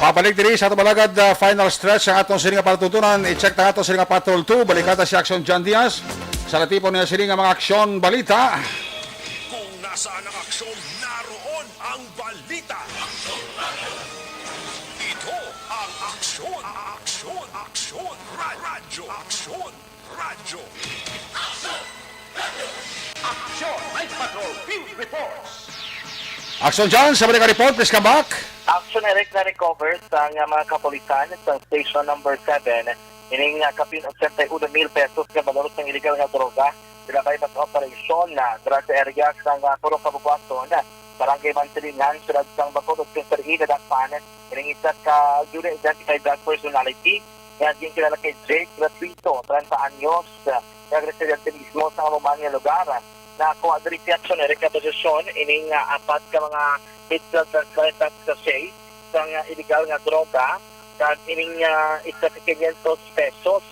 Pabalik diri sa aton alagad, ah, final stretch ang aton sini nga palatuntunan. I-check ta aton sini nga Patrol two. Balikan ta si Aksyon John Diaz sa natipon niya sini nga mga aksyon balita. Kung nasaan ang aksyon, naroon ang balita. Ito ang aksyon, aksyon, aksyon, ra-, radyo, aksyon, radyo. Action! Night Patrol Field Reports! Action John, sa balik report, please come back. Action Eric, na-recover sa nga mga kapulisan sa station number seven ining, ah, kapin ochenta y uno mil pesos nga balor sang illegal nga droga. Sila ba'y mas operasyon na dira sa area sang, ah, Purok Kabubuason, Barangay Mansilingan, siyudad sang Bacolod, Central Area, dakpan ining isa ka newly identified drug personality nga ginkilala kay Jake Gratuito, treinta anyos, nga residente mismo sa amo man nga lugar. Nakuha diri si Action Eric nga posisyon ining, ah, apat ka mga pistol kag treinta sachet sang, ah, illegal nga droga kag ining, ah, isa ka quinientos pesos.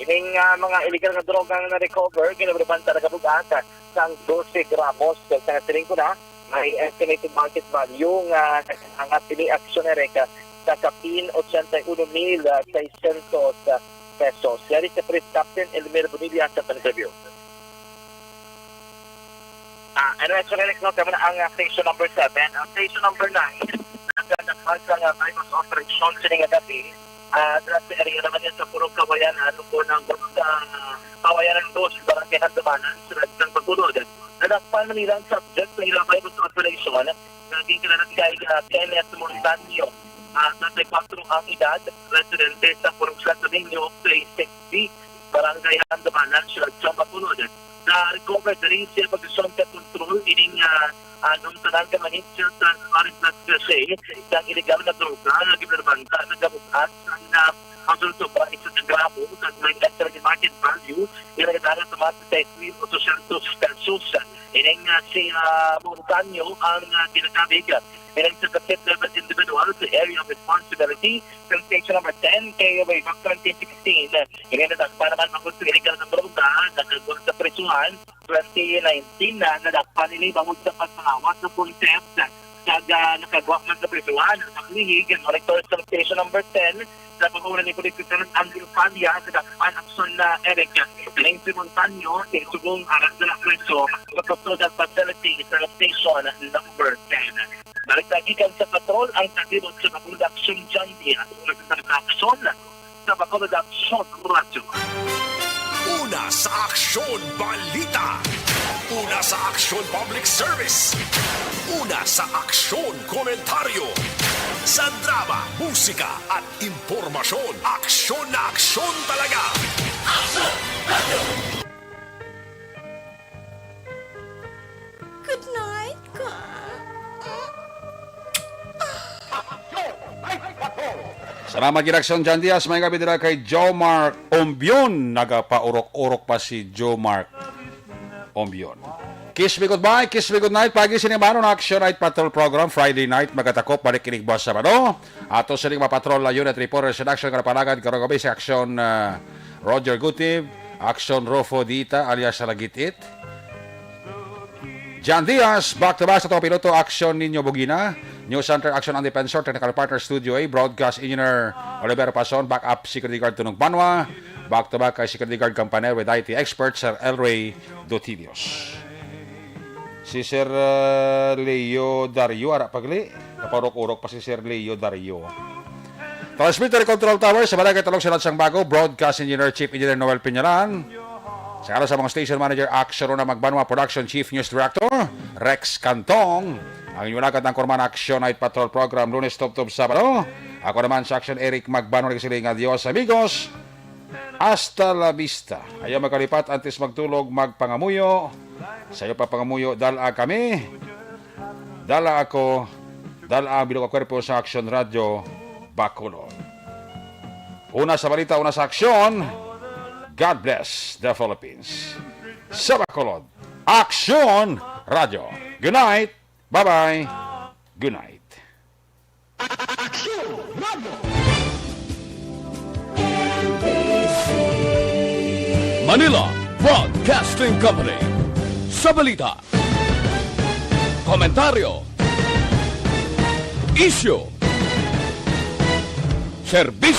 Ining, ah, mga illegal nga droga nga na-recover, ginabrabanta nagabug-at sang dose gramos. Sa nga siling ko na, may estimated market value nga naghangat ini, Action Eric, sa kapin ochenta y uno mil seiscientos pesos. Yari sa Police Captain Elmer Bonilla sa interview. Ah, ano, Action Eric, no? Kamo na ang, ah, station number seven. Ang station number nine, nagdadakpan sa nga buy-bust operation sini nga gabi. Ah, dira sa area naman yan sa Purok Kawayan, ano po, ng sa Kawayan ng Dos, Barangay Handumanan, sa Lagdang Bacolod. Nadakpan man nila ang subject sa ila buy-bust operation, naging kinalagay, ah, Kenneth Montaño, ah, treinta y cuatro ang edad, residente sa Purok Santo Niño, Phase six B, Barangay Handumanan, Siyudad sang Bacolod. Na-recover diri sa posisyon sa kontrol ining, ah, ah, nung tanan ka manitsya sa Orange Plus Crusade, sa illegal na droga nga ginarbanta, nagabug-at sa na ang sulto ba isa ka gramo, kag may estimated market value, nga nagadalat sa mga sais mil ochocientos pesos. Ining, ah, si, ah, Montaño ang, ah, ginakabig ining sa Capit Level Individual sa Area of Responsibility, sa Station Number ten, K O A Act twenty sixteen. Ini nadakpan naman bangod sa illegal nga droga, nakagwa sa prisuhan, twenty nineteen na nadakpan ini bangod sa pagpangawat sa contempt, kag, ah, nakagwa man sa prisuhan. Ang lihig, monitor sa Station Number ten, sa panguna ni Police Lieutenant Andrew Panya, nadakpan Action na Eric. Kining si Montaño, subong aras na preso sa custodial facility sa Station Number ten. Balik sa gikan sa patrol, ang tagibot sa Production John Diaz, nagtatag aksyon sa Bacolod Aksyon Radyo. Una sa Aksyon Balita. Una sa Aksyon Public Service. Una sa Aksyon Komentaryo. Sa drama, musika at impormasyon, aksyon na aksyon talaga. Aksyon Radyo. Good night, ka. Salamat gid, Action John Diaz. May gabi dira kay Joe Mark Ombion. Nagapaurok-urok pa si Joe Mark Ombion. Kiss me goodbye, kiss me goodnight. Pagi sini mano na Action Night Patrol Program, Friday night. Magatakop, balik kinig boss sa mano. Ato sa mga patrol na unit reporters in action, karapanagan, karong gabi sa Action, ah, Roger Gutib, Action Rofo Dita, alias Salagitit. John Diaz, back to back sa atong piloto, Action Nino Bugina, News Center, Action Ang Defensor, Technical Partner, Studio A, Broadcast Engineer, Oliver Pason, Backup Security Guard, Tunog Banwa, back to back kay Security Guard Company with I T Expert, Sir Elray Dotilios. Si Sir, uh, Leo Dario, ara pagli. Napaurok-urok pa si Sir Leo Dario. Transmitter Control Tower sa Barangay Talong, Sirat sang Bago. Broadcast Engineer, Chief Engineer Noel Piñalan. Sa ngalan sa mga station manager, Action Una Magbanwa, Production Chief, News Director Rex Cantong. Ang inyong lakat ng Kurman Action Night Patrol Program, Lunes tubtob Sabado. Ako naman sa Action, Eric Magbanwa, nagsiling, "Adios, amigos. Hasta la vista." Ayaw magkalipat, antes magtulog, magpangamuyo. Sa iyo pa pangamuyo, dala kami. Dala ako. Dala ang bilog nga kwerpo sa Action Radio Bacolod. Una sa balita, una sa aksyon. God bless the Philippines. Sa Bacolod, Action Radio. Good night. Bye-bye. Good night. Manila Broadcasting Company. Sa balita, komentaryo, isyu, serbisyo